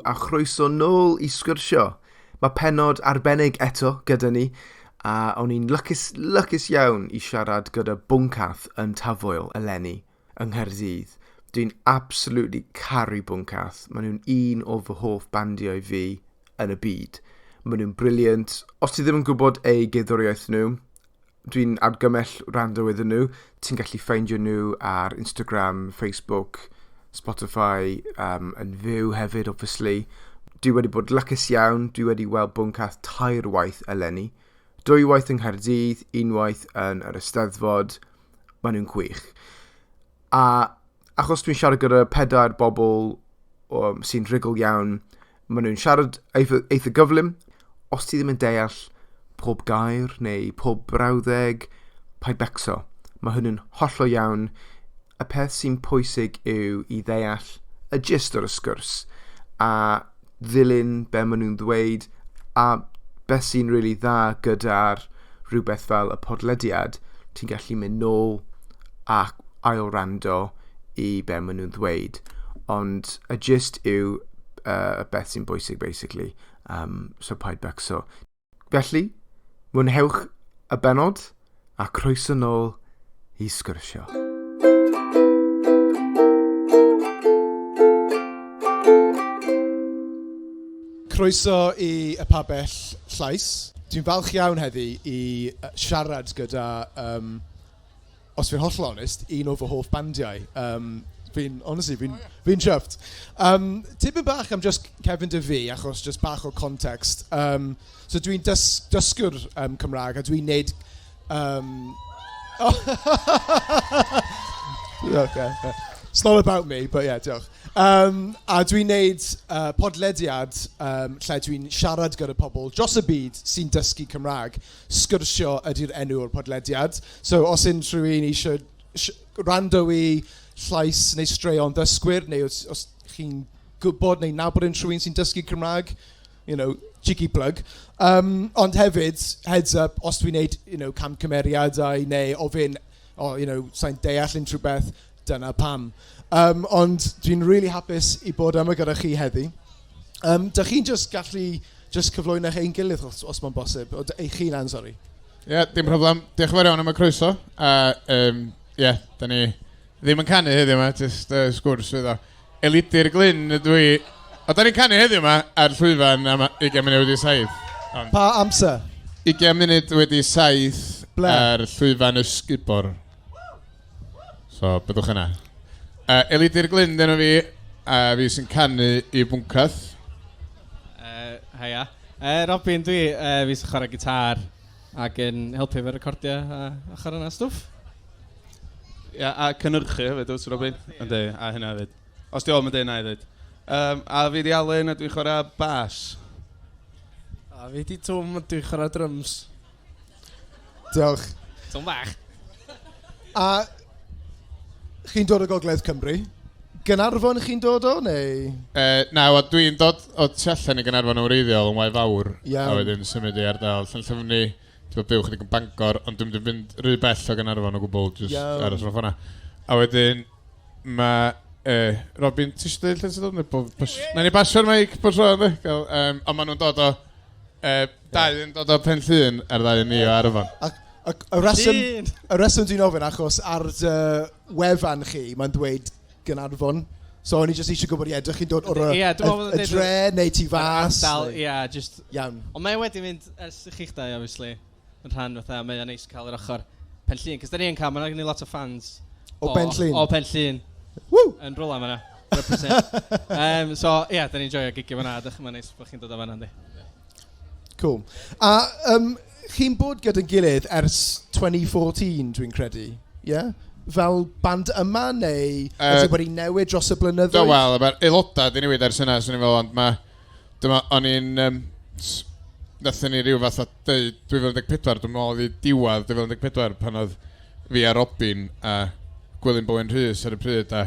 a chroeso nôl i sgwrsio. Mae pennod arbennig eto gyda ni, a o'n i'n lwcus, lwcus iawn i siarad gyda Bwncath yn Tafwyl eleni yng Nghaerdydd. Dwi'n absolutely caru Bwncath. Maen nhw'n un o fy hoff bandiau fi yn y byd. Maen nhw'n brilliant. Os ti ddim yn gwybod eu gerddoriaeth nhw, dwi'n argymell rando iddyn nhw. Ti'n gallu ffeindio nhw ar Instagram, Facebook, Spotify, yn fyw hefyd, obviously. Dwi wedi bod lwcus iawn, dwi wedi weld Bwncath tair waith eleni. Dwy waith yng Nghaerdydd, unwaith yn yr Eisteddfod. Maen nhw'n gwych. A achos dwi'n siarad gyda pedair bobl sy'n rhugl iawn, maen nhw'n siarad eitha, eitha gyflym. Os ti ddim yn deall pob gair neu pob brawddeg, paid becso. Mae hwn yn hollol iawn. Y peth sy'n pwysig yw i ddeall y gist o'r sgwrs a ddilyn be maen nhw'n ddweud, a beth sy'n really dda gyda'r rhywbeth fel y podlediad, ti'n gallu mynd nôl a ail rando i be maen nhw'n ddweud. Ond y gist yw beth sy'n bwysig, basically. So paid becso. Felly, mwynhewch y bennod a croeso nôl i sgwrsio. Croeso i y pabell llais. Dwi'n falch iawn heddi i siarad gyda, os fi'n hollol onest, un o fy hoff bandiau. Fi'n, honestly, fi'n fi chuffed. Tipyn bach am just cefndir fi, achos just bach o context. So dwi'n dysgwr Cymraeg a dwi'n neud... okay. It's not about me, but yeah, diolch. A dwi'n neud podlediad lle dwi'n siarad gyda pobl dros y byd sy'n dysgu Cymraeg. Sgwrsio ydy'r enw o'r podlediad. So os unrhyw un eisiau rando i llais neu straeon dysgwyr, neu os chi'n gwybod neu nabod unrhyw un sy'n dysgu Cymraeg, cheeky plug. Ond hefyd, heads up, os dwi'n neud camgymeriadau neu ofyn, oh, sai'n deall unrhyw beth, dyna pam. Ond dwi'n really hapus i bod yma gyda chi heddi. Dych chi'n just gallu just cyflwyno eich ein gilydd os mae'n bosib? O, eich hunan, sori. Ie, yeah, dim problem. Diolch yn fawr iawn am y croeso. A, ie, yeah, da ni ddim yn canu heddiw yma, just sgwrs fydd o. Elidir Glyn ydw i. O, da ni'n canu heddiw yma ar llwyfan am 20 munud wedi 7. Ond Pa amser? 20 munud wedi 7 Ble? Ar llwyfan Ysgubor. So, byddwch yna. Elidir Glyn dyn fi, a fi sy'n canu i Bwncath. Haia. Robin dwi, fi sy'n chwarae gitar ac yn helpu efo recordio a ochr yna stwff. Ia, a cynhyrchu hefyd, wyt, Robin? Yndi, a hynna hefyd. Os di o'm yn deud, na i ddweud. A fi di Alun, a dwi'n chwarae bas. A fi di Twm, a dwi'n chwarae drums. Diolch. Twm bach. A chi'n dod o Gogledd Cymru? Gaernarfon chi'n dod o, neu? Na, wel, dwi'n dod o tu allan i Gaernarfon yn wreiddiol, yn Wae Fawr. Iawn. A wedyn symud i ardal Llanllyfni, dwi'n byw chydig yn Bangor, ond dwi'n mynd rhy bell o Gaernarfon o gwbl, just Iawn. aros mewn ffordd 'na. A wedyn, mae... Robin, ti eisiau dweud lle ti'n dod? Neu Nawn ni basio'r meic bob tro, yndi? Gael, ond maen nhw'n dod o... Dau yn dod o Pen Llŷn a'r ddau yn ni o Arfon. Ac y reswm dwi'n ofyn, achos ar dy wefan chi, mae'n dweud Gaernarfon. So o'n i jyst eisiau gwybod, ie, dych chi'n dod o'r Ie, dwi'n meddwl bod y yn deud dre neu tu fas? Ardal, neu- ie, just... Iawn. Ond mae wedi mynd ers i chi'ch dau, obviously, yn rhan fatha, mae o'n neis cael yr ochr Pen Llŷn, cos da ni yn cael, mae'n gen i lot o fans O Ben Llŷn? O Pen Llŷn. Woo! Yn rwla fan'na. Represent. So, ie, yeah, da ni'n joio gigio fan'na, a dych chi'n neis bod chi'n dod o fan'na, yndi. Cool. A chi'n bod gyda'n gilydd ers 2014, dwi'n credu, ie? Yeah? Fel band yma, neu ydy wedi newid dros y blynyddoedd? Do, wel, mae'r aelodau di newid ers yna, swn i'n feddwl, ond mae... Dyma, o'n i'n... Nathon ni ryw fath o deud 2014, dwi'n meddwl oedd hi diwedd 2014, pan oedd fi a Robin a Gwilym Bowen Rhys ar y pryd, a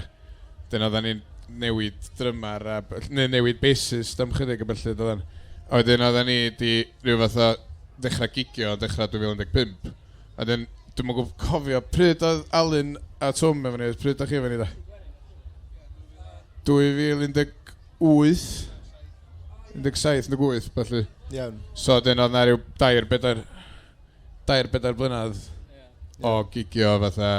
dyna oedden ni'n newid drymar, a, neu newid bassist am chydig a ballu, doedden. A wedyn oedden ni di ryw fath o ddechrau gigio yn dechrau 2015. A wedyn, dwi'm yn cofio pryd oedd Alun a Twm efo ni, pryd o'ch chi efo ni da? 2018. 17, 18, felly. Iawn. So, dyn oedd na rhyw dair, bedair, dair, bedair blynedd o gigio fatha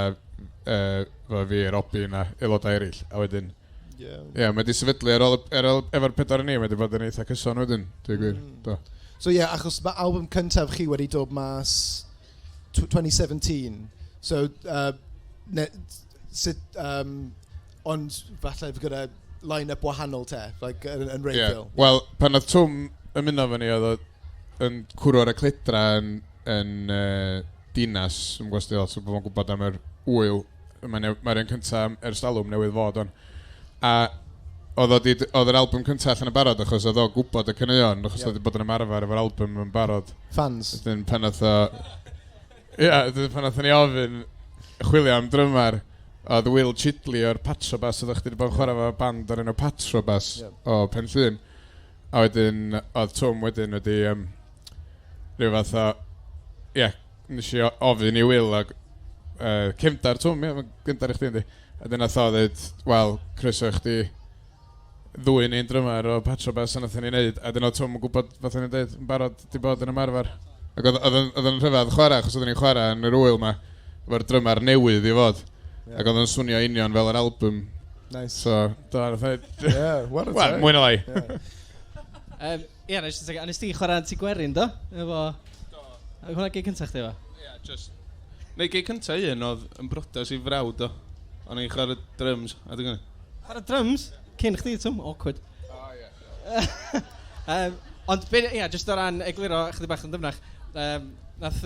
efo fi, Robin a aelodau eraill. A wedyn, ie, yeah, mae di sefydlu ar ôl, ar ôl, efo'r pedwar ni, mae di bod yn eitha cyson wedyn, dwi'n gwir. Do. So ie, yeah, achos mae album cyntaf chi wedi dod mas 2017. So, ne, sut, ond falle gyda line-up wahanol te, like, yn wreiddiol. Yeah. Wel, pan oedd Twm ymuno fo ni, oedd o yn cwrw ar y cledra yn Dinas, yn gwybod os 'di lot o bobl yn gwybod am yr ŵyl, mae'r mae un cyntaf ers talwm newydd fod on. A oedd yr album cyntaf allan yn barod achos oedd o'n gwybod y caneuon, achos oedd wedi bod yn ymarfer efo'r album yn barod. Fans. Wedyn pan oedd o... Ie, wedyn pan oedd ni ofyn chwilio am drymar, oedd Will Chidley o'r Patrobas, oedd chdi wedi bod yn chwarae efo band o'r enw Patrobas o Pen Llŷn. A wedyn, oedd Twm wedyn wedi rhyw fath o... Ie, yeah, nes i ofyn i Will ac cefndar Twm, ie, mae'n gyndar i chdi yndi. A dyna nath o dweud, "Wel, croeso i chdi ddwyn un drymar o Patrobas," a nathon ni wneud. A dyna oedd Twm yn gwybod, fath o'n i'n dweud, yn barod, di bod yn ymarfer. Ac oedd yn rhyfedd chwarae, achos oedden ni'n chwarae yn yr ŵyl ma, efo'r drymar newydd i fod. Ac oedd o'n swnio union fel yr album. Nice. So, do, nath o'n Yeah, what a Wel, day. mwy na lai. Yeah. Ie, nes i, a nes ti chwarae Tŷ Gwerin, do? Efo... Do. Hwnna gig cyntaf chdi, efo? Ie, just... Neu gig cynta un oedd yn brodas i frawd o. O'n i'n chwarae drums, a dwi'n gwneud. Chwarae drums? Cyn chdi, Twm? Awkward. O, ie. Ond, ia, jyst o ran egluro chydig bach yn dyfnach, nath,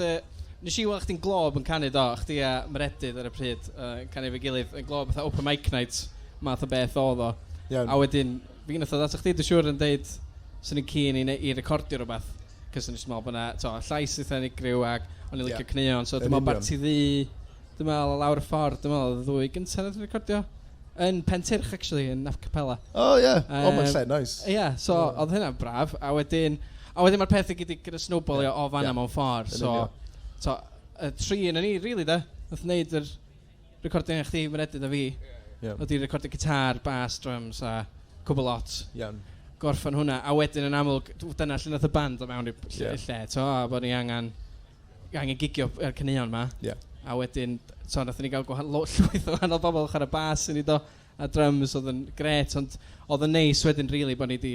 nes i weld chdi'n Glob yn canu do, chdi a Meredydd ar y pryd, canu efo'i gilydd, yn Glob fatha open mic night, math o beth oedd o. Iawn. A wedyn, fi nath o ddod chdi, dwi'n siŵr yn deud, swn i'n keen i recordio rhywbeth, cos o'n i'n meddwl bod na, to, llais eitha unigryw ac o'n i'n licio caneuon, so Yn dwi'n meddwl union. Barti Ddu, dwi'n meddwl lawr y ffordd, dwi'n meddwl oedd y ddwy gyntaf nath recordio, yn Pentyrch, actually, yn a cappella. Oh, yeah. Oh, mae'n lle, nice. Ie, yeah, so oedd hynna'n braf, a wedyn mae'r peth i gyd i gyda snowballio o fanna mewn ffordd, Yn so, union. so y tri yn ni, really da, nath wneud yr recording a chdi, Meredydd a fi, oedd i recordio gitar, bass, drums a cwbl lot, gorffen hwnna, a wedyn yn amlwg, dyna lle nath y band o mewn i'r lle, lle to, a bod ni angen gigio yr caneuon ma. A wedyn, so nathon ni gael llwyth o wahanol bobl chwarae bass i ni do, a drums oedd yn gret, ond oedd yn neis wedyn really bod ni di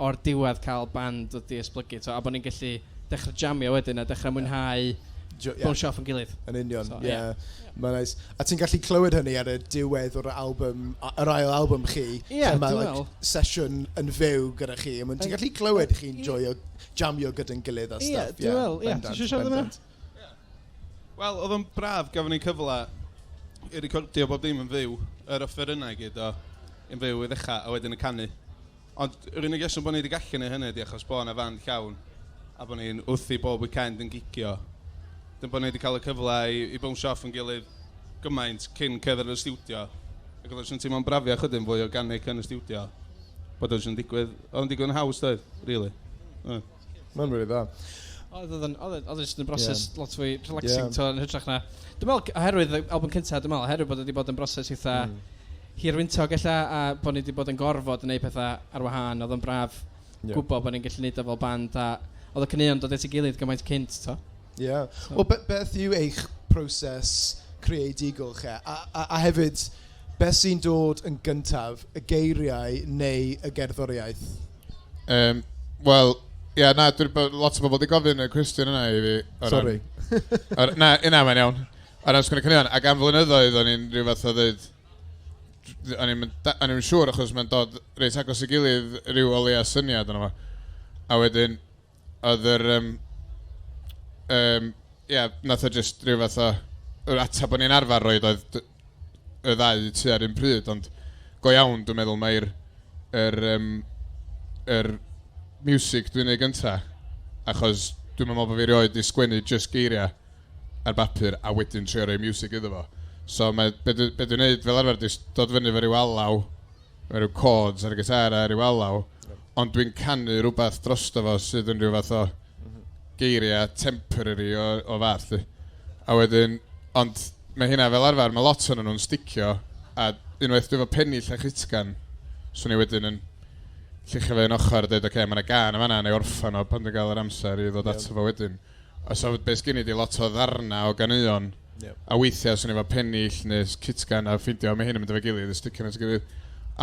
o'r diwedd cael band oedd di esblygu, to, a bod ni'n gallu dechrau jamio wedyn a dechrau mwynhau bownsio off yn gilydd. Yn union, So, ie. Yeah. Mae'n nice. A ti'n gallu clywed hynny ar y diwedd o'r album, yr ail album chi. Ie, lle mae dwi'n like, meddwl. sesiwn yn fyw gyda chi. A ti'n gallu clywed chi'n joio jamio gyda'n gilydd a Ie, stuff. dwi'n meddwl, ie. Bendant, Ti isio siarad am hynna? bendant. Wel, oedd o'n braf gafon ni cyfle i recordio bob dim yn fyw, yr offerynnau i gyd o yn fyw i ddechrau a wedyn y canu. Ond yr unig reswm bod ni wedi gallu neud hynny ydi achos bod yna fand llawn a bod ni'n wrthi bob weekend yn gigio. Dyn bod ni wedi cael y cyfle i bounce off yn gilydd gymaint cyn cerdded y stiwdio. Ac oedd o'n teimlo'n brafiach wedyn fwy organic yn y stiwdio. Bod o'n digwydd, oedd o'n digwydd yn haws doedd, really. Mae'n really dda. Oedd o'n just yn broses lot fwy relaxing, Ie. to, yn hytrach na... Dwi'n meddwl, oherwydd y album cyntaf, dwi'n meddwl, oherwydd bod wedi bod yn broses eitha hirwyntog ella, a bod ni wedi bod yn gorfod yn neud pethau ar wahân, oedd o'n braf gwybod bod ni'n gallu neud o fel band, a oedd y caneuon dod at ei gilydd gymaint cynt, to. Ie. Yeah. Wel, beth yw eich proses creadigol chi? A hefyd, beth sy'n dod yn gyntaf, y geiriau neu y gerddoriaeth? Wel, ie, yeah, na, lot o bobl wedi gofyn y cwestiwn yna i fi. Sorry. Na, na, mae'n iawn. O ran sgwennu caneuon, ac am flynyddoedd o'n i'n rhyw fath o dweud, o'n i'n siŵr achos mae'n dod reit agos i gilydd rhyw o leia syniad yna fo. A wedyn, oedd yr... Ie, nath o just rhyw fath o... Yr ateb o'n i'n arfer roed oedd y ddau tua'r un pryd, ond go iawn dwi'n meddwl mai'r yr music dwi'n neud gynta, achos dwi'n meddwl bod fi erioed di sgwennu just geiriau ar bapur a wedyn trio rhoi music iddo fo. So mae, be dwi'n neud fel arfer di dod fyny efo ryw alaw, efo ryw chords ar y gitar a ryw alaw, ond dwi'n canu rhywbeth drosto fo sydd yn rhyw fath o geiriau temporary o fath, lly. A wedyn, ond mae hynna fel arfer, mae lot o'n nhw'n sticio, a unwaith dwi efo pennill a chutgan, swn i wedyn yn Lluchio fe yn ochr a dweud, oce, okay, mae yna gân yn fanna, neu orffan o pan dwi'n gael yr amser i ddod ato fo wedyn. A so beth sgyn i di lot o ddarna o ganeuon, a weithiau swn i efo pennill neu cytgan a ffeindio, mae hyn yn mynd efo'i gilydd, y sticio nhw at ei gilydd.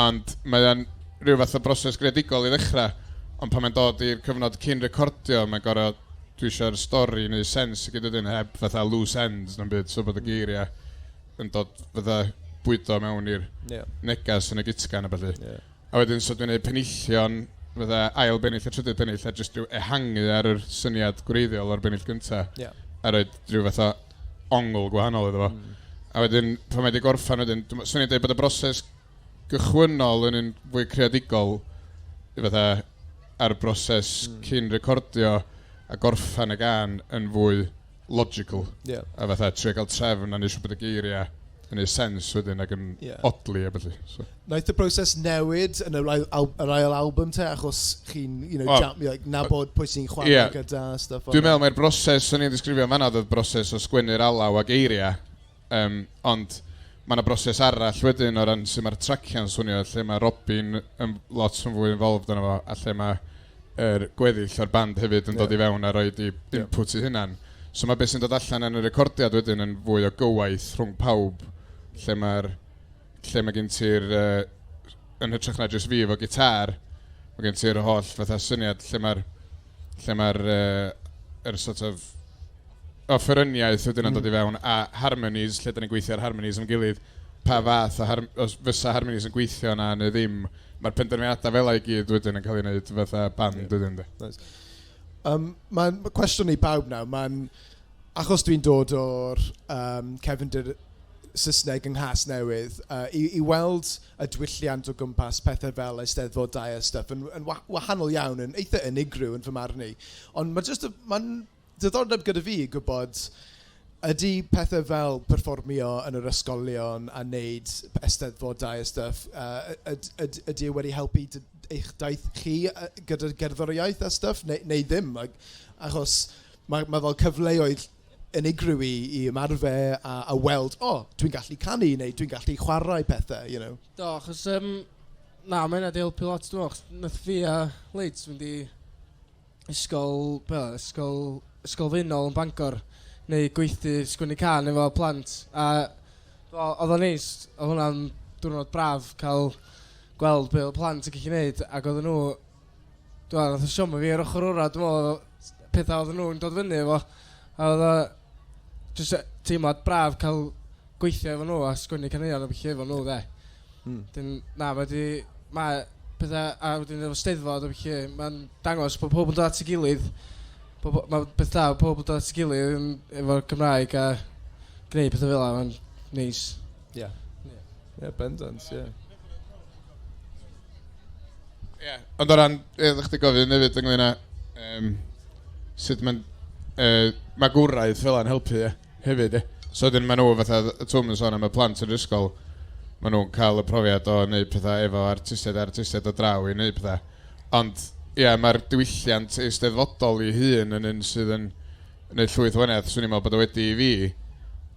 Ond mae o'n rhyw fath o broses greadigol i ddechrau, ond pan mae'n dod i'r cyfnod cyn recordio, mae'n gorau, dwi eisiau'r stori neu sens i gyd wedyn heb fatha loose ends na'n byd, so bod y geiriau yn dod fatha bwydo mewn i'r negas yn y gitgan a ballu. A wedyn so dwi'n gwneud penillion, fatha ail bennill a trydydd pennill, a jyst rhyw ehangu ar yr syniad gwreiddiol o'r bennill gynta. A rhoi rhyw fath o ongl gwahanol iddo fo. A wedyn, pan mae wedi gorffan wedyn, swn i'n dweud bod y broses gychwynnol yn un fwy creadigol, fatha a'r broses cyn recordio a gorffan y gân yn fwy logical. A fatha trio gael trefn a neud siŵr bod y geiriau yn neud sens wedyn ac yn odli a ballu. So. Naeth y broses newid yn yr ail album te, achos chi'n, jam, like, nabod pwy sy'n chwarae gyda stuff? Dwi'n meddwl mai'r broses o'n i'n ddisgrifio fan'na oedd y broses o sgwennu'r alaw a geiriau, ond mae yna broses arall wedyn o ran sut mae'r traciau'n swnio, lle mae Robin yn lot yn fwy involved yno fo, a lle mae yr gweddill o'r band hefyd yn dod i fewn a roid i input i hunan. So mae beth sy'n dod allan yn y recordiad wedyn yn fwy o gywaith rhwng pawb, lle mae gen ti'r, yn hytrach na jyst fi efo gitar, mae gen ti'r holl fatha syniad lle mae'r yr sort of offeryniaeth wedyn yn dod i fewn a harmonies, lle da ni'n gweithio ar harmonies am gilydd, pa fath o os fysa harmonies yn gweithio na neu ddim, mae'r penderfyniadau fel i gyd wedyn yn cael ei wneud fatha band wedyn, de. Nice. Mae'n ma cwestiwn i pawb nawr, mae'n achos dwi'n dod o'r cefndir Saesneg yng Nghasnewydd, i weld y diwylliant o gwmpas pethau fel eisteddfodau a stuff yn wahanol iawn, yn eitha unigryw yn fy marn i. Ond mae just, mae'n diddordeb gyda fi i gwybod ydy pethau fel perfformio yn yr ysgolion a wneud eisteddfodau a stuff, ydy e wedi helpu eich daith chi gyda gerddoriaeth a stuff, neu ddim? Like, achos mae fel cyfleoedd unigryw i ymarfer a weld, o, oh, dwi'n gallu canu neu dwi'n gallu chwarae pethau. Do, achos, na, mae hynna 'di helpu lot, dwi'n meddwl, achos nath fi a Leeds fynd i ysgol, be oedd, ysgol Faenol yn Bangor, neu gweithdy sgwennu cân efo plant, a wel, oedd o'n neis, oedd hwnna'n diwrnod braf cael gweld be oedd plant yn gallu gwneud, ac oedden nhw, dwi'n meddwl, nath o siomi fi ar ochr ora, dwi'n meddwl, pethau oedden nhw'n dod fyny efo, a oedd o jyst teimlad braf cael gweithio efo nhw a sgwennu caneuon a ballu efo nhw, de. Dyn, na, mae pethau, a wedyn efo Steddfod a ballu, mae'n dangos bod pob yn dod at ei gilydd, mae beth da, pob yn dod at ei gilydd efo'r Cymraeg a gwneud pethau fel 'na, mae'n neis. Yeah, bendant, yeah. Ie, ond o ran, ie, ddech chdi gofyn hefyd ynglyn â sut mae'n magwraeth fel yna'n helpu, ie, hefyd, ie. So wedyn maen nhw fatha, y Twm yn sôn am y plant yn yr ysgol, maen nhw'n cael y profiad o wneud pethau efo artistiaid a artistiaid o draw i wneud pethau. Ond, ie, mae'r diwylliant eisteddfodol i hun yn un sydd yn wneud llwyth o wahaniaeth, swn i'n meddwl bod o wedi i fi.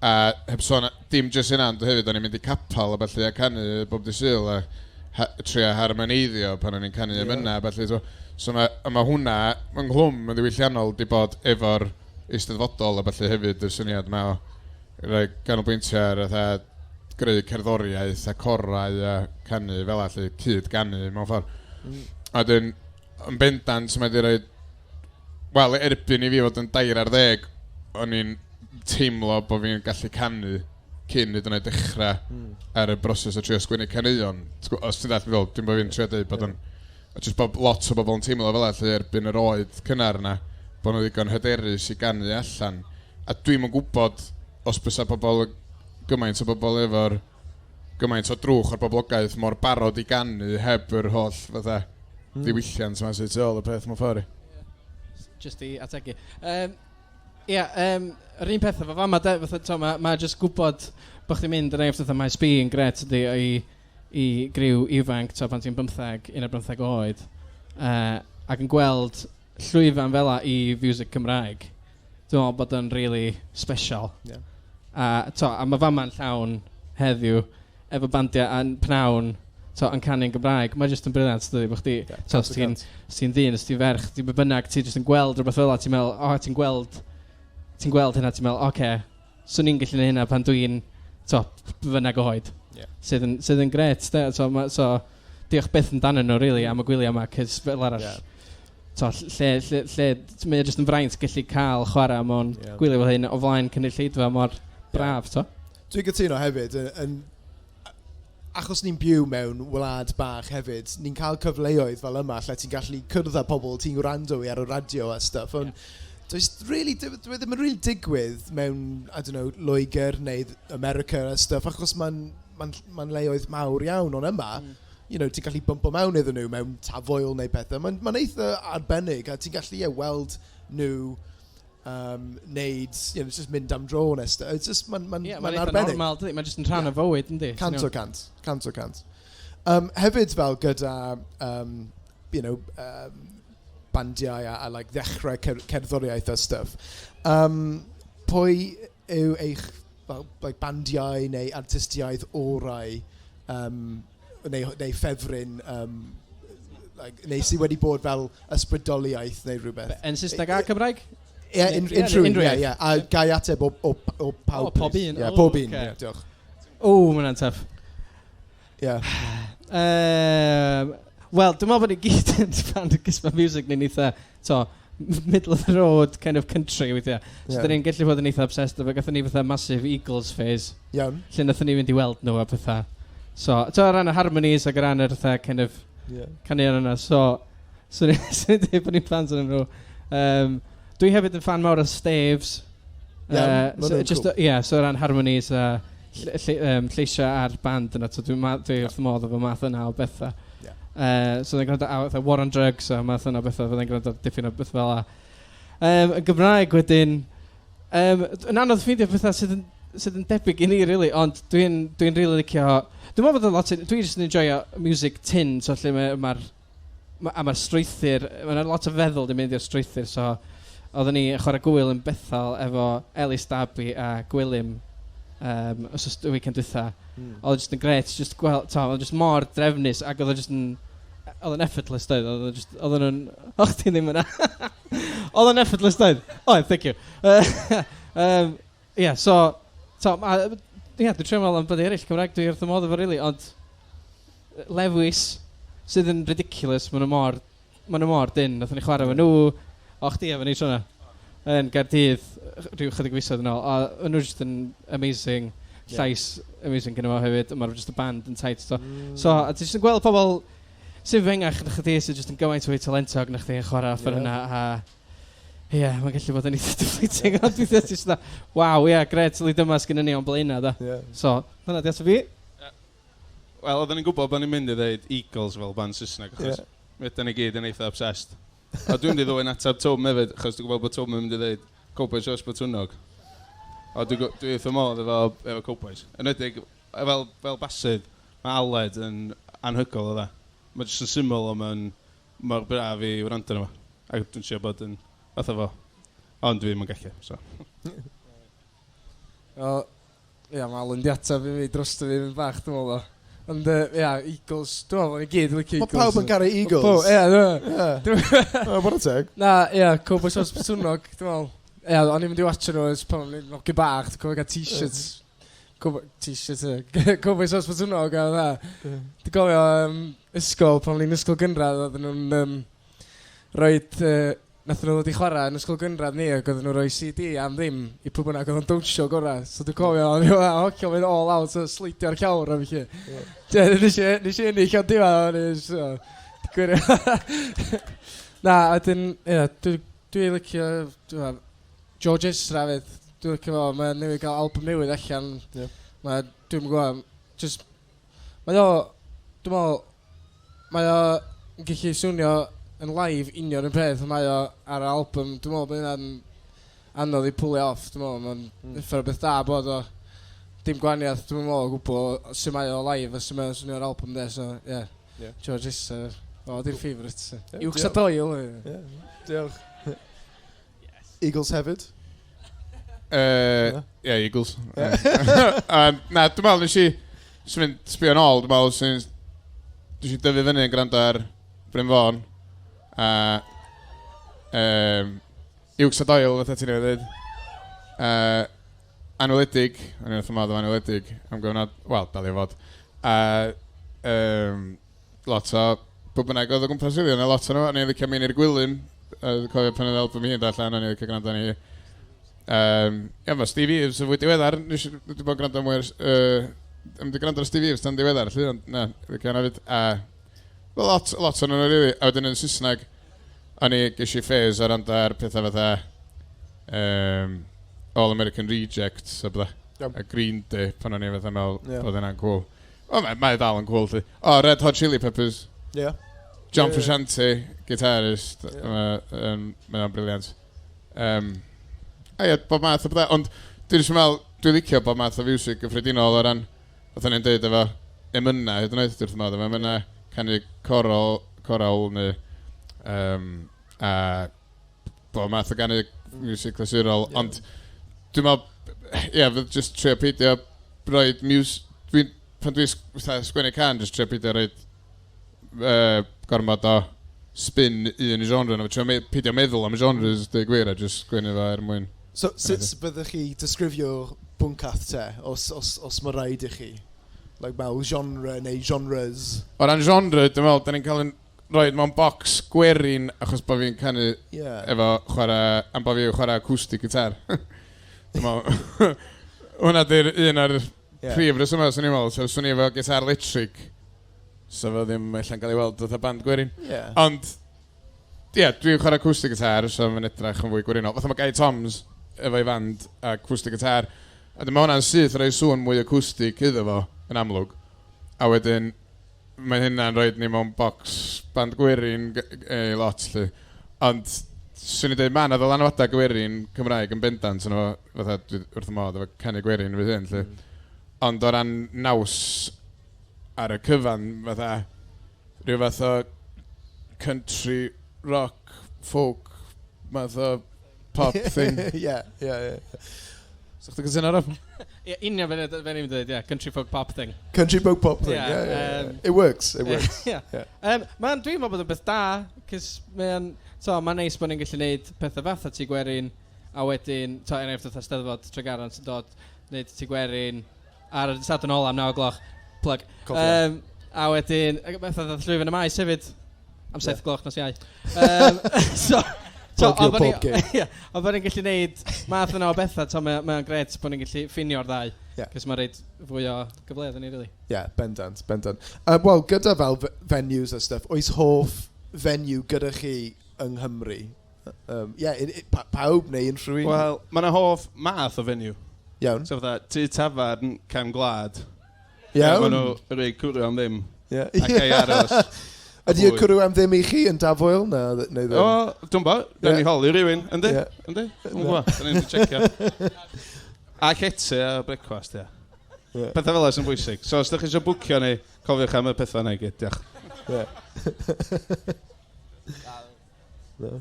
A heb sôn, dim jyst hynna, ond hefyd o'n i'n mynd i capel a ballu a canu bob dydd Sul a trio harmoneiddio pan o'n i'n canu emynau a ballu. So a mae hwnna ynghlwm yn ddiwylliannol di bod efo'r eisteddfodol a ballu hefyd, y syniad ma o rhoi ganolbwyntio ar fatha greu cerddoriaeth a corau a canu fel allu cyd ganu mewn ffordd. A wedyn, yn bendant, mae di rhoi... Wel, erbyn i fi fod yn 13, o'n i'n teimlo bod fi'n gallu canu cyn hyd yn oed dechrau ar y broses o trio sgwennu caneuon. Os ti'n dallt fi fel, dwi'n bod fi'n trio dweud bod o'n... A jyst bod lot o bobl yn teimlo fel 'na, erbyn yr oed cynnar yna, bod nhw ddigon hyderus i ganu allan. A dwi'm yn gwybod os bysa pobl, gymaint o bobl efo'r gymaint o drwch o'r boblogaeth mor barod i ganu heb yr holl fatha ddiwylliant yma sydd tu ôl y peth mewn ffordd. Just i ategu. Ia, yr un peth efo fama, de, fatha, to, ma just gwybod bod chdi'n mynd yn enghraifft fatha Maes B yn gret ydi i griw ifanc, to, pan ti'n 15, 11 oed, ac yn gweld llwyfan fel 'a i fiwsig Cymraeg. Dwi'n meddwl bod o'n really special. A, to, a mae fama'n llawn heddiw efo bandiau a'n pnawn. to, yn canu'n Gymraeg. Mae jyst yn brilliant, dydy, bod chdi, yeah, to, os ti'n ti ddyn, os ti'n ferch, ti'n be bynnag, ti'n jyst yn gweld rhywbeth fel 'na, ti'n meddwl, o, oh, ti'n gweld, ti'n gweld hynna, ti'n meddwl, oce, okay, swn i'n gallu gwneud hynna pan dwi'n, to, bynnag o oed. Yeah. Sydd yn, sydd yn gret, de. So, ma, so, diolch byth amdanyn nhw, really, am y gwyliau yma, cys fel arall, yeah. To, lle, lle, lle, mae o jyst yn fraint gallu cael chwarae mewn yeah. gwyliau fel hyn o flaen cynulleidfa mor braf, yeah. to. Dwi'n cytuno hefyd, yn, yn, achos ni'n byw mewn wlad bach hefyd, ni'n cael cyfleoedd fel yma lle ti'n gallu cwrdd â pobl ti'n gwrando i ar y radio a stuff, ond yeah. Does really, dwi ddim yn really digwydd mewn, I don't know, Loegr neu America a stuff, achos mae'n ma ma leoedd mawr iawn, ond yma, you know, ti'n gallu bumpo mewn iddyn nhw mewn Tafwyl neu pethau. Mae'n ma eitha arbennig a ti'n gallu, yeah, weld nhw neud, just mynd am dro neu stuff. It's just, mae'n ma, yeah, ma arbennig. Normal, dydy? Mae'n just yn rhan yeah. o fywyd, yndi? 100%, 100%. Hefyd fel gyda, you know, bandiau a like, ddechrau cerddoriaeth a stuff. Pwy yw eich fel, like, bandiau neu artistiaid orau neu ffefryn like, neu sydd wedi bod fel ysbrydoliaeth neu rhywbeth? Yn Saesneg a Cymraeg? Ie, unrhyw un, ie, ie. A gai ateb o pawb. O, pob un. Ie, pob un, ie, diolch. O, mae hwnna'n tough. Ie. Wel, dwi'n meddwl bod ni gyd yn fan o Gizmo Music ni'n eitha, to, middle of the road kind of country weithiau. So, yeah. Ni'n gallu bod yn eitha obsessed efo, gathon ni fatha massive Eagles phase. Iawn. Lle nathon ni fynd i weld nhw a pethau. So, to, o ran y harmonies ac o ran yr fatha kind of caneuon yna. So, so ni'n dweud bod ni'n fans o'n nhw. Dwi hefyd yn fan mawr o Staves. Yeah, so, just, cool. Yeah, so o ran harmonies a lleisiau a'r band yna. So dwi'n dwi wrth modd efo math yna o bethau. Yeah. So fyddai'n gwrando ar War on Drugs a math yna o bethau. Fyddai'n gwrando ar dipyn o beth fel 'a. Yn Gymraeg wedyn, yn anodd ffeindio pethau sydd yn debyg i ni, really, ond dwi'n dwi really licio. Dwi'n meddwl bod y lot. Dwi'n just yn enjoyo music tyn, so lle mae'r ma, ma, a mae'r strwythur, mae'n lot o feddwl di mynd i'r strwythur, so oedden ni yn chwarae gwyl yn Bethel efo Elis Derby a Gwilym os y weekend dwytha. Oedd o just yn gret, just gweld, to, oedd o just mor drefnus ac oedd o just yn, oedd o'n effortless doedd, oedd o just, oedd o'n, och ti ddim yna. Oedd o'n effortless doedd. Oedd, thank you. Yeah, so, yeah, dwi'n trio meddwl am byddu eraill Cymraeg, dwi wrth y modd efo really, ond Lewis, sydd yn ridiculous, maen nhw mor dyn, nathon ni chwarae efo nhw, o chdi efo ni tro 'na, yn Gaerdydd, rhyw chydig fisoedd yn ôl, a o'n nhw just yn amazing, llais amazing gyda fo hefyd, a mae'r just y band yn tight. So, so a ti just yn gweld pobl sy'n fengach na chdi, sy'n just yn gymaint fwy talentog na chdi yn chwarae offer yna, a ie, yeah, mae'n gallu bod yn eitha deflating, ond dwi'n dweud just waw, ie, yeah, gret, li dyma sgynny ni o'n blaenau, da. So, hwnna di ateb fi. Wel, oedden ni'n gwybod bod ni'n mynd i ddeud Eagles fel band Saesneg, achos yeah. mi ydyn ni gyd yn eitha obsessed. A dwi'n mynd i ddwyn ateb Twm hefyd, achos dwi'n gwybod bod Twm yn mynd i ddeud Cowboys Rhos Botwnnog. A dwi wrth y modd efo Cowboys. Yn enwedig, fel basydd, mae Aled yn anhygoel o dda. Mae jyst yn syml ond mae'n mor braf i wrando arno fo. Ac dwi'n siarad bod yn fatha fo. Ond dwi ddim yn gallu, so. O, ia, mae Alan di ateb i fi drosto fi yn bach, dwi'n meddwl. Ond, ia, Eagles, dwi'n meddwl, ni gyd yn licio Mae Eagles. Pawb yn caru Eagles. Ie, dwi'n Ie. O, bod yn teg. Na, ia, Cowboys Rhos Botwnnog, dwi'n meddwl. Ia, o'n i'n mynd i watch nhw ers pan o'n i'n hogyn bach, dwi'n cofio cael t-shirts. T-shirts, Cowboys Rhos Botwnnog, a dda. Dwi'n cofio ysgol, pan o'n i'n ysgol gynradd, oedden nhw'n roed, nathon nhw ddod i chwarae yn ysgol gynradd ni ac oedden nhw'n rhoi CD am ddim i pwy bynnag oedd yn dawnsio gorau. So dwi'n cofio, o'n i'n hocio mynd all out, so sleidio'r llawr a felly. Ie, nes i ennill o'n diwedd, o'n i so, gwirio. Na, a dyn, ie, dwi licio, dwi'n George Ezra fyd, dwi'n licio fo, mae'n newydd gael album newydd allan. Mae, dwi'n gwybod, just, mae o, dwi'n meddwl, mae o yn gallu swnio yn live union yn peth mae o ar y album. Dwi'n meddwl bod hynna'n anodd i pull off, dwi'n meddwl, mae'n uffar o beth da bod o dim gwahaniaeth, dwi'n meddwl o gwbl sut mae o live a sut mae o'n swnio ar album de, so, ie. Yeah. George Ezra, o, di'r favourite. Ie, Iwcs a diolch. Doyle. Ie, diolch. Eagles hefyd? Yeah, Eagles. Na, dwi'n meddwl nes i, sy'n mynd sbio nôl, dwi'n meddwl sy'n Dwi eisiau dyfu fyny yn gwrando ar Bryn Fôn a Iwcs a Doyle, fatha ti'n ei ddweud. Anweledig, o'n i'n wrth fy modd efo Anweledig am gyfnod, wel, dal i fod. A um, lot o, pwy bynnag oedd o gwmpas rili, oedd 'na lot o nhw, o'n i'n licio Meinir Gwilym, cofio pan oedd album hi yn dod allan, o'n i'n licio gwrando arni hi. Ie, mae Steve Eaves yn fwy diweddar, nes i, dwi 'di bod yn gwrando mwy ar, ddim wedi gwrando ar Steve Eaves tan diweddar, lly, ond na, licio hwnna 'fyd. A, wel, lot, lot o'n nhw rili, a wedyn yn Saesneg, o'n i, ges i phase o rando ar pethau fatha um, All American Rejects a bydda. Yep. A Green Day, pan o'n i fatha meddwl yeah. bod hynna'n cool. O, mae, mae dal yn cool, lly. O, Red Hot Chili Peppers. Yeah. John yeah, Frusciante, guitarist. Yeah. Mae o'n briliant. Um, a ie, bob math o bethau. Ond dwi'n eisiau meddwl, dwi'n licio bob math o music gyffredinol o ran, fatha ni'n deud efo emynau, hyd yn oed, wrth modd efo emynau, canu corol, coral neu um, a bob math o ganu music clasurol, yeah. Ond dwi'n meddwl, ie, yeah, just trio peidio roed mus... Dwi'n, pan dwi'n sgwennu can, just trio peidio roed gormod o spin un genre yna. Trio me peidio meddwl am genres, dweud gwir, a just sgwennu fo er mwyn... So, sut byddwch chi disgrifio bwncath te, os, os, os mae rhaid i chi? Like, fel genre neu genres? O ran genre, dwi'n meddwl, da ni'n cael yn rhoi mewn box gwerin achos bod fi'n canu yeah. efo chwarae, am bod fi'n chwarae acoustic guitar. Dwi'n meddwl, hwnna di'r un o'r yeah. prif resymau, swn i'n meddwl. So, swn i efo gitar electric, so fo ddim ella'n cael ei weld fatha band gwerin. Yeah. Ond, ie, yeah, dwi'n chwarae acoustic guitar, so mae'n edrych yn fwy gwerinol. Fatha mae Guy Toms efo'i fand acoustic guitar. A dyma hwnna'n syth rhoi sŵn mwy acoustic iddo fo, yn amlwg. A wedyn, mae hynna'n rhoi ni mewn box band gwerin e, lot, lly. Ond, swn i'n dweud, mae yna ddylanwadau gwerin Cymraeg yn bendant yn efo, fatha, dwi wrth y modd efo canu gwerin fy hun, lly. Ond o ran naws ar y cyfan, fatha, rhyw fath o country, rock, folk, math o pop thing. Yeah, yeah, yeah. So chdi'n cytuno, Rob? Ie, union fe fe ni'n dweud, yeah, country folk pop thing. Country folk pop thing, yeah, yeah, yeah. It works, it works. Yeah. Yeah. Mae'n, dwi'n meddwl bod yn beth da, cys mae'n, so, mae'n neis bod ni'n gallu neud pethau fatha Tŷ Gwerin, a wedyn, to, enghraifft fatha Steddfod Tregaron sy'n dod, neud Tŷ Gwerin, ar y Sadwrn ola am 9 gloch, plug. Um, a wedyn, fatha ddoth Llwyfan y Maes hefyd, am 7 gloch nos Iau. Um, so, so, Plugio pob gig. Ie, ond bod ni'n gallu neud math yna o bethau, to, mae o'n gret bod ni'n gallu ffinio'r ddau. Yeah. Cos mae'n rhaid fwy o gyfleoedd i ni, really. Yeah, bendant, bendant. Wel, gyda fel venues a stuff, oes hoff venue gyda chi yng Nghymru? Yeah, in, pawb neu unrhyw un? Wel, mae yna hoff math o venue. Iawn. So fatha, tŷ tafarn, cefn gwlad. Iawn. Maen nhw rhoi cwrw am ddim. Yeah. Ac ei aros. Ydy y cwrw am ddim i chi yn Dafwyl? Na, neu ddim? O, dwi'n bo. Da ni Ie. holi rhywun, yndi? Ie. Yndi? Dwi'n gwybod. Da ni'n checio. A llety a brecwast, ia. Ie. Pethau fel yna sy'n bwysig. So, os ydych chi eisiau bwcio ni, cofiwch am y pethau yna i gyd. Diolch. Ie. No.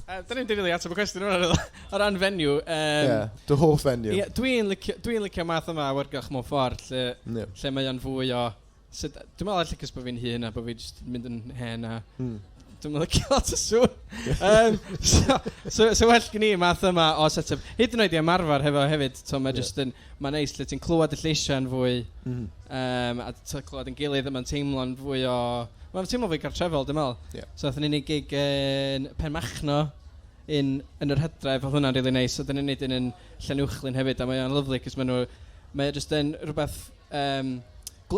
Da ni'n rili ateb y cwestiwn yma, o ran venue. Ie, dy hoff venue. Ie, dwi'n licio, dwi licio math yma o awyrgylch mewn ffordd, lle, Ie. lle mae o'n fwy o... So, dwi'n meddwl allai cos bod fi'n hŷn a bod fi jyst yn mynd yn hen a dwi'n licio lot o sŵn. So well gen i math yma o set-up. Hyd yn oed i ymarfer hefo hefyd, so mae just yn, mae'n neis lle ti'n clywed y lleisiau yn fwy, a ti'n clywed yn gilydd, a mae'n teimlo'n fwy o... Mae'n teimlo fwy cartrefol, dwi'n meddwl. Ie. So, nathon ni neud gig yn Penmachno in, yn yr hydref, oedd hwnna'n really neis. Oedden ni'n neud un yn Llanuwchllyn hefyd, a mae o'n lyfli, cos maen nhw... Mae o jyst yn rhywbeth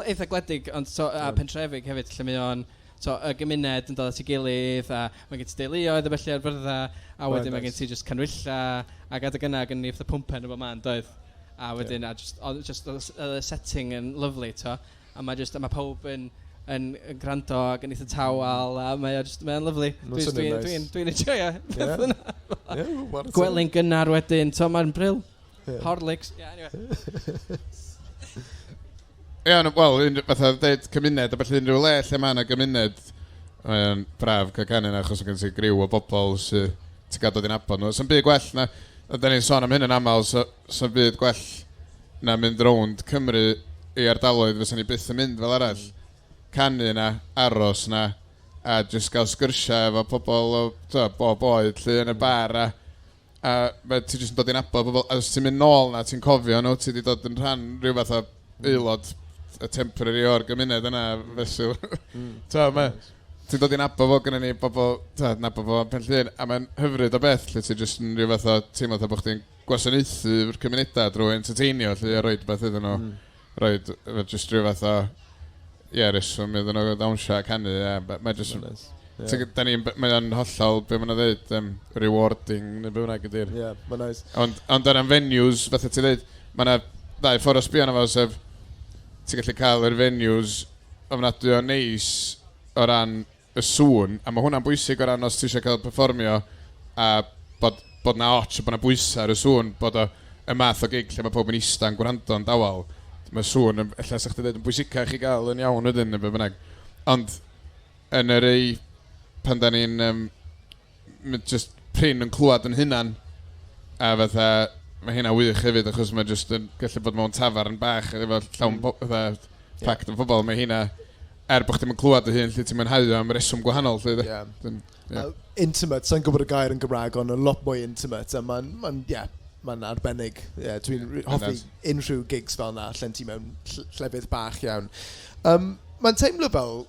eitha gwledig, ond so, a pentrefig hefyd, lle mae o'n... So, y gymuned yn dod at ei gilydd, a mae gen ti deuluoedd a felly ar fyrddau, a wedyn mae gen ti just canwylla, ac adeg yna gen ni fatha pwmpen o bob man, doedd? A wedyn, a just, oedd just oedd y setting yn lyfli, to. A mae just, a mae pawb yn gwrando ac yn eitha tawel, a mae o just, mae o'n lyfli. Mae'n swnio'n Dwi'n nice. dwi enjoyo. Ie. Ie, wel, chwarae teg. Gwely'n gynnar wedyn, to, mae'n brill. Ie. Horlicks. Yeah, anyway. Ie, yeah, wel, fatha dweud cymuned, a felly unrhyw le lle mae yna gymuned, mae'n braf cael canu yna, achos mae gen ti griw o bobl sydd ti'n gael dod i'n nabod nhw. So'n byd gwell na, a da ni'n sôn am hyn yn aml, so, so'n byd gwell na mynd rownd Cymru i ardaloedd fysa ni byth yn mynd fel arall. canu na, aros na, a just gael sgyrsiau efo pobl o to, bob oed lle yn y bar a, a ma, ti jyst yn dod i nabod pobl, a os ti'n mynd nôl na, ti'n cofio nhw, ti wedi dod yn rhan rhyw fath o aelod y temporary o'r gymuned yna fesul. To, ma, ti'n dod i nabod fo, gynnu ni bobl, to, nabod fo Pen Llŷn, a mae'n hyfryd o beth lle ti jyst yn rhyw fath o teimlo fatha bod chdi'n gwasanaethu'r cymunedau drwy entertainio lle a roed beth iddyn nhw. Roed jyst rhyw fath o ie, reswm iddyn nhw ddawnsio a canu a mae jyst Nice. Yeah. Da ni'n, mae o'n hollol, be ma'n dweud, rewarding, neu be bynnag ydy'r. Yeah, mae'n nice. Ond, ond o ran venues, fatha ti dweud, mae yna ddau ffordd o sbio arno fo, sef ti'n gallu cael yr venues ofnadwy o neis o ran y sŵn, a mae hwnna'n bwysig o ran os ti eisiau cael perfformio a bod na och, bod na bwysau ar y sŵn, bod o y math o gig lle mae pob yn ista'n gwrando yn dawel. Mae sŵn, yn, ella sa chdi dweud, yn bwysicach i gael yn iawn wedyn, neu be bynnag. Ond yn yr ei, pan da ni'n just prin yn clywed yn hunan, a fatha, mae hynna wych hefyd, achos mae just yn gallu bod mewn tafarn bach, efo llawn fatha, packed o pobl, mae hynna, er bod chdi'm yn clywed dy hun, lle ti'n mwynhau o am reswm gwahanol, lle. Ie. Intimate, sa'n gwybod y gair yn Gymraeg, ond yn lot mwy intimate, a mae'n, ma yeah, mae'n arbennig. Yeah, dwi'n hoffi unrhyw gigs fel na, lle ti mewn llefydd bach iawn. Mae'n teimlo fel